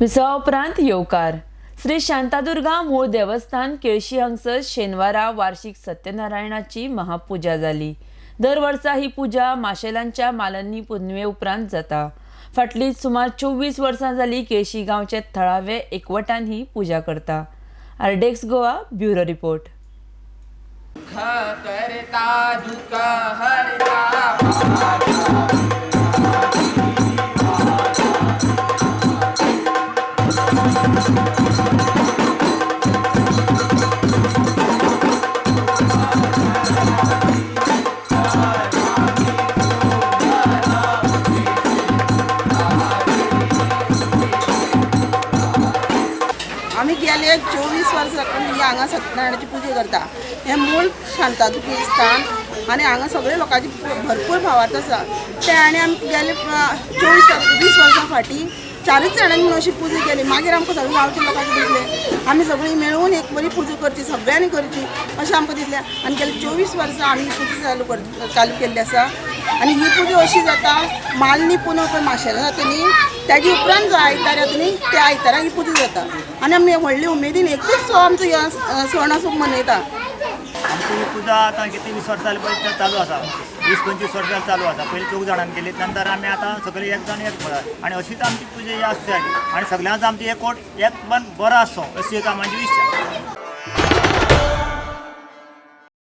विसवा उपरांत येवकार. श्री शांतादुर्गा मूळ देवस्थान केळशी हांगसर शेनवारा वार्षिक सत्यनारायणाची महापूजा जाली. दर वर्सा ही पुजा माशेलांच्या मालनी पुनवे उपरांत जाता. फाटलीं सुमार 24 वर्सां जाली केळशी गांवचे थळावे एकवटान ही पुजा करता. आरडेक्स गोवा, ब्युरो रिपोर्ट. करता दुःख हरता. आमी गेले 24 वर्सां ही हांगा सत्यनारायणाची पुजा करता. हें मूळ शांतादुर्गी स्थान आनी हांगा सगळे लोकांची भरपूर भावार्थ आसा. ते आनी आमी गेले 24 20 वर्सां फाटीं चारूच जाणांनी म्हणून अशी पुजा केली. मागीर आमकां सगळीं गांवच्या लोकांक दिसलें, आमी सगळीं मेळून एक बरी पुजा करची, सगळ्यांनी करची अशें आमकां दिसलें. आनी गेले 24 वर्सां आमी ही पुजा चालू केल्ली आसा. आनी ही पुजा अशी जाता, मालनी पुनव पळय माशेलां जाता न्ही, ताजे उपरांत जो आयतार येता न्ही, त्या आयतारा ही पुजा जाता. आनी आमी व्हडली उमेदीन एकूच सो आमचो हो सण असो मनयता. आमची ही पुजा आतां कितें 20 वर्सां जाली पळय ते चालू आसा. 20-25 वर्सां चालू आसा. पयलीं चौग जाणांनी केली, नंतर आमी आतां सगळे एक जाण एक म्हळ्यार आनी अशीच आमची पुजा ही आसची आनी सगळ्यांचो आमची एकवट एक मन बरो आसचो अशी एक आमची इच्छा.